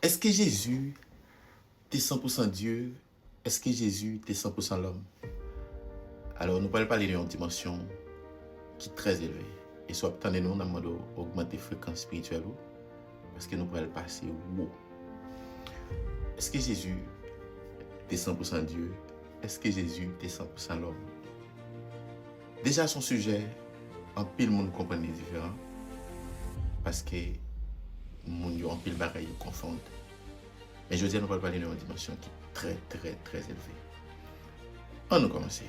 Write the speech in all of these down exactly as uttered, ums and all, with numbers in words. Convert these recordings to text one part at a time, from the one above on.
Èske Jezi te san pou san Dye? Èske Jezi te san pou san lòm? Alò, nou pral pale de yon dimansyon ki trè elve. E si w ap tande nou, n ap mande w ogmante frekans espirityèl ou, paske nou pral pase wo. Èske Jezi te san pou san Dye? Èske Jezi te san pou san lòm? Deja, se yon sijè anpil moun konprann li diferan, paske moun yo, anpil bagay yo konfonn. Men jodi a, nou pral pale de yon dimansyon ki trè, trè, trè elve. Ann nou kòmanse.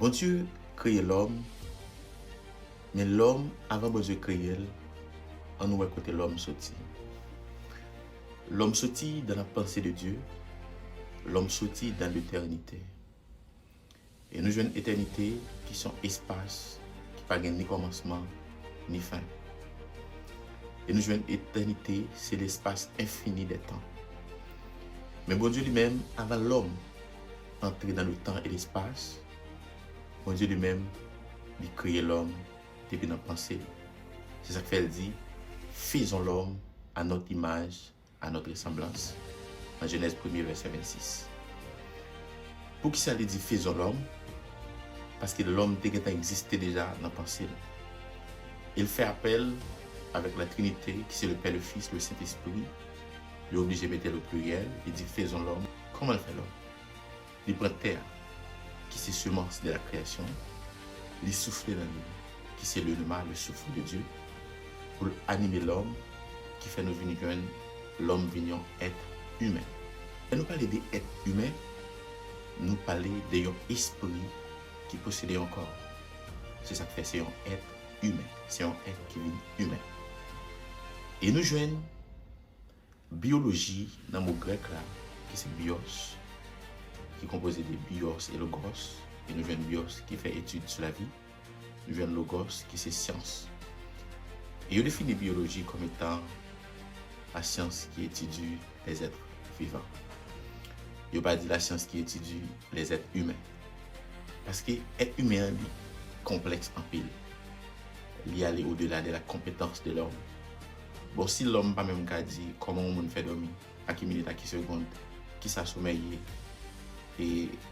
Bondye kreye lòm, men lòm, avan Bondye kreye l, ann nou wè kote lòm soti. Lòm soti dans la pensée de Dieu, lòm soti dans l'éternité. E nou jwenn etènite ki se yon espas ki pa gen ni kòmansman, ni fen. E nou jwenn etènite, se lespas enfini dè tan. Men Bondye li menm, avan lòm antre dans le temps et l'espace, Bondye li menm, li kreye lòm depi nan panse l. Se sa k fè l di, Faisons l'homme à notre image, à notre ressemblance, nan Jenèz premye, vèsè vennsis. Poukisa li di Faisons l'homme? Paske lòm te gentan egziste deja nan panse l. E l fè apèl avèk la Trinité, ki se le Père, le Fils, le Saint-Esprit. Li oblije mete l o pliryèl, li di Faisons l'homme. Kòman l fè lòm? Li pran tè a, ki se semence de la création, li soufle nan li, ki se le pneuma, le souffle de Dieu, pou l anime lòm, ki fè nou vin jwenn lòm vin yon èt imen. Lè nou pale de èt imen, nou pale de yon espri ki posede yon kò. Se sa k fè se yon èt imen, se yon èt ki vin imen. E nou jwenn biyoloji nan mo grèk la, ki se bios, ki konpoze de bios e logos, e nou jwenn bios ki fè etid sou lavi, nou jwenn logos ki se syans. E yo defini biyoloji kòm etan la science qui étudie les êtres vivants. Yo pa di la science qui étudie les êtres humains. Paske èt imen an, li konplèks anpil. Li ale au-delà de la compétence de l'homme. Bon, si lòm pa menm ka di kòman yon moun fè dòmi, a ki minit, a ki segond, kisa somèy ye, e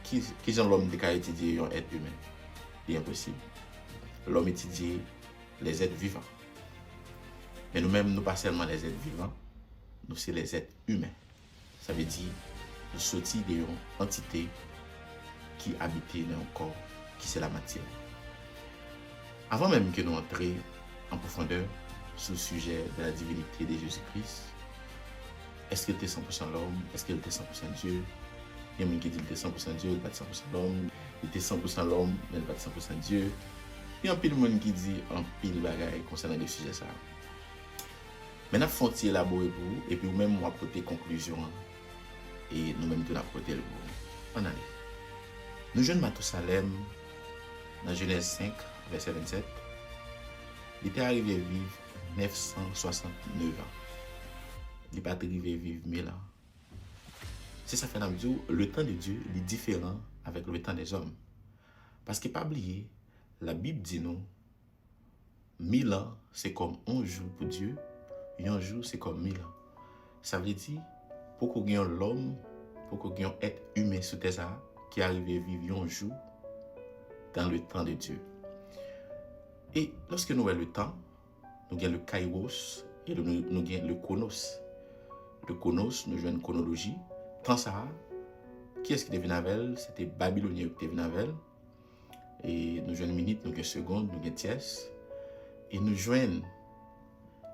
ki, kijan lòm te ka etidye yon èt imen? Li enposib. Lòm etidye les êtres vivants. Men nou menm, nou pa sèlman les êtres vivants, nou se les êtres humains. Sa vle di, nou soti de yon antite ki abite nan yon kò ki se lamatyè. Avan menm ke nou antre an pwofondè sou sijè de la divinité de Jezi Kris, èske l te san pou san lòm? Èske l te san pou san Dye? Gen moun ki di l te san pou san Dye, li pa t san pou san lòm. Li te san pou san lòm, men li pa t san pou san Dye. Gen anpil moun ki di anpil bagay konsènan de sijè sa a. Men n ap fè yon ti elabore pou ou, epi ou menm w ap pote konklizyon an, e nou menm tou n ap pote l pou ou. Ann ale. Nou jwenn Matousalèm nan Jenèz senk, vèsè vennsèt. Li te arive viv nèf san swasannnèf an. Li pa t rive viv mil an. Se sa fè n ap di w, le temps de Dieu, li diferan avèk le temps des hommes. Paske pa bliye, Labib di nou, mil an se kòm yon jou pou Dye, yon jou se kòm mil an. Sa vle di, poko gen yon lòm, poko gen yon èt imen sou tè sa a ki arive viv yon jou dans le temps de Dieu. E lòske nou wè le temps, nou gen le kairos e nou, nou gen le chronos. Le chronos, nou jwenn kwonoloji. Tan sa a, kiyès ki te vin avè l? Se te Babilonyen yo ki te vin avè l. E nou jwenn minit, nou gen segond, nou gen tyès. E nou jwenn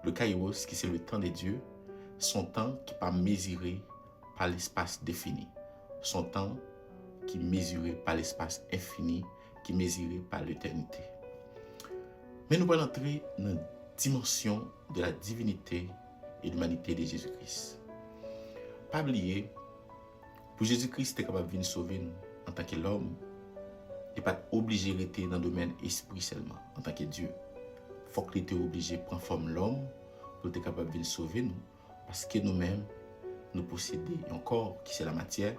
le kairos, ki se le temps de Dieu, se yon tan ki pa mezire pa lespas defini. Se yon tan ki mezire pa lespas enfini, ki mezire pa letènite. Men nou pral antre nan dimansyon de la divinité et l'humanité de Jésus-Christ. Pa bliye, pou Jezi Kris te kapab vin sove nou antanke lòm, li pa t oblije rete nan domèn espri sèlman, antanke Dye. Fòk li te oblije pran fòm lòm pou l te kapab vin sove nou, paske nou menm, nou posede yon kò ki se lamatyè,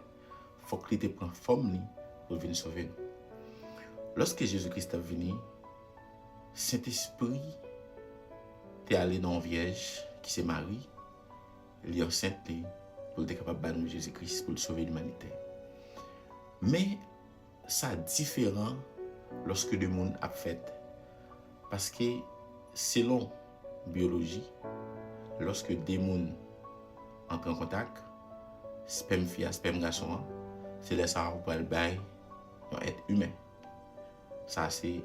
fòk li te pran fòm li pou l vin sove nou. Lòske Jezi Kris t ap vini, Sentespri te ale nan yon vyèj ki se Mari, li ansent li, pou l te kapab ba nou Jezi Kris, pou l sove limanite. Men, sa diferan lòske de moun ap fèt. Paske, selon byoloji, lòske de moun antre an kontak, spèm fi a, spèm gason an, se lè sa a ou pral bay yon èt imen. Sa se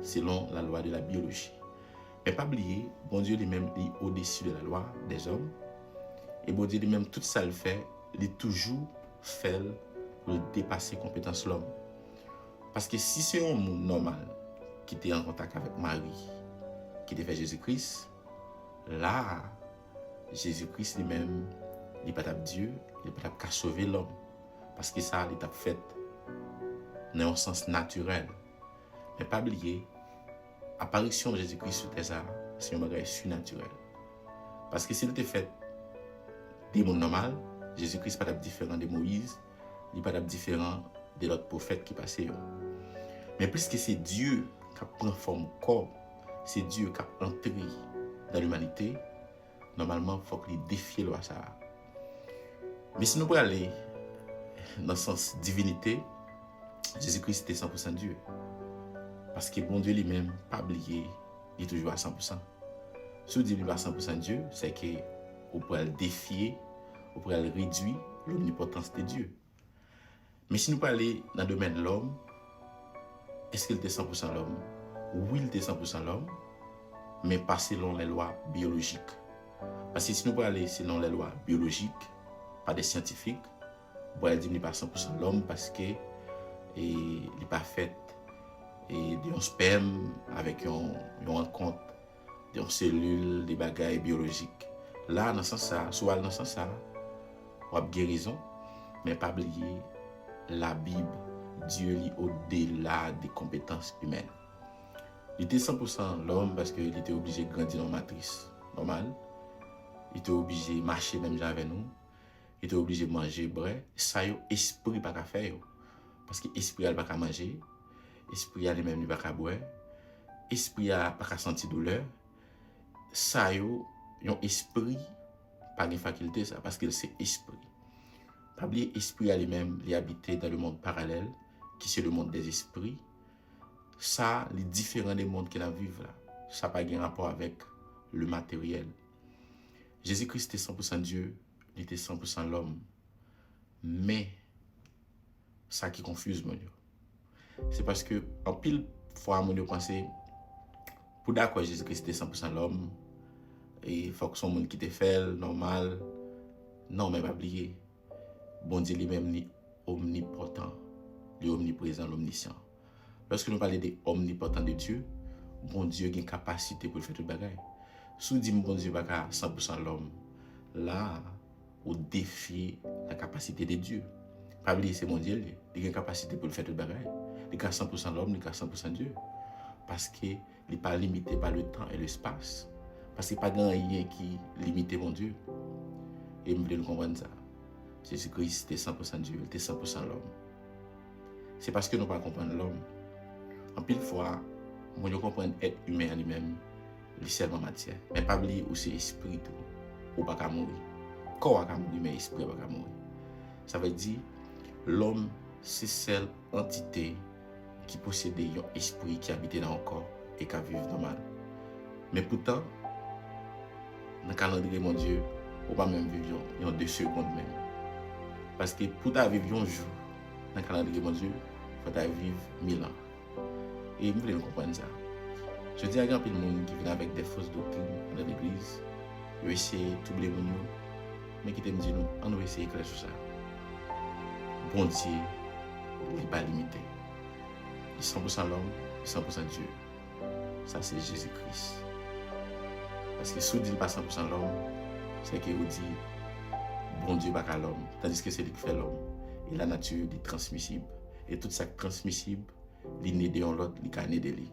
selon la loi de la biologie. Men pa bliye, Bondye li menm, li odesi de la lwa dèzòm. E Bondye li menm, tout sa l fè, li toujou fè l pou l depase konpetans lòm. Paske si se yon moun nòmal ki te an kontak avèk Mari, ki te fè Jezi Kris, la a, Jezi Kris li menm, li pa t ap Dye, li pa t ap ka sove lòm. Paske sa, li t ap fèt nan yon sans natirèl. Men pa bliye, aparisyon Jezi Kris sou tè sa a, se yon bagay sinatirèl. Paske si l te fèt de moun nòmal, Jezi Kris pa t ap diferan de Moyiz, li pa t ap diferan de lòt pwofèt ki pase yo. Men piske se Dye k ap pran fòm kò, se Dye k ap antre nan limanite, nòmalman, fòk li defye lwa sa a. Men si nou prale nan sans divinite, Jezi Kris te san pou san Dye. Paske Bondye li menm, pa bliye, li toujou a san pou san. Si w di li pa san pou san Dye, se ke ou pral defye, ou pral redwi lomnipotans de Dye. Men si nou prale nan domèn lòm, èske l te san pou san lòm? Wi, l te san pou san lòm, men pa selon lè lwa byolojik. Paske si nou prale selon lè lwa byolojik, pa de syantifik, ou pral di m li pa san pou san lòm paske, e, li pa fèt, e, de yon spèm avèk yon, yon rankont de yon selil, de bagay byolojik. La, nan sans sa, si w al nan sans sa, w ap gen rezon, men pa bliye, Labib, Dye li odela de konpetans imèn. Li te san pou san lòm paske li te oblije grandi nan yon matris nòmal. Li te oblije mache menm jan avè nou. Li te oblije manje, bwè. Sa yo, espri pa ka fè yo. Paske espri a, li pa ka manje. Espri a, li menm, li pa ka bwè. Espri a pa ka santi doulè. Sa yo, yon espri pa gen fakilte sa, paske l se espri. Pa bliye, espri a li menm, li abite dans le monde parallèle, qui c'est le monde des esprits. Sa, li diferan de mond ke n ap viv la. Sa pa gen rapò avèk le materyèl. Jezi Kris te san pou san Dye, li te san pou san lòm. Men, sa ki konfiz moun yo, se paske anpil fwa moun yo panse, pou dakò Jezi Kris te san pou san lòm, e fòk se yon moun ki te fè l, nòmal. Non, men pa bliye, Bondye li menm, li omnipotan, li omniprezan, lomnisyan. Lòske nou pale de omnipotan de Dye, Bondye gen kapasite pou l fè tout bagay. Si w di m Bondye pa ka san pou san lòm, la, ou defye la kapasite de Dye. Pa bliye, se Bondye l ye. Li gen kapasite pou l fè tout bagay. Li ka san pou san lòm, li ka san pou san Dye. Paske li pa limite pa le tan e lespas. Paske pa gen anyen ki limite Bondye. E m vle nou konprann sa. Jezi Kris te san pou san Dye, li te san pou san lòm. Se paske nou pa konprann lòm. Anpil fwa, moun yo konprann èt imen an li menm, li sèlman matyè. Men pa bliye, ou se espri tou. Ou pa ka mouri. Kò a ka mouri, men espri a pa ka mouri. Sa vle di, lòm se sèl antite ki posede yon espri ki abite nan yon kò e k ap viv nòmal. Men poutan, nan kalandriye Bondye, ou pa menm viv yon, yon de segonn menm. Paske pou w ta viv yon jou nan kalandriye Bondye, fò w ta viv mil an. E m vle nou konprann sa. Jodi a, gen anpil moun ki vin avèk de fos doktrin nan legliz. Yo eseye twouble moun yo. Men kite m di nou, ann nou eseye klè sou sa. Bondye, li pa limite. Li san pou san lòm, li san pou san Dye. Sa se Jezi Kris. Paske si w di l pa san pou san lòm, se ke ou di Bondye pa ka lòm, tandiske se li ki fè lòm. E lanati li transmisib. E tout sa k transmisib, li ne de yon lòt, li ka ne de li.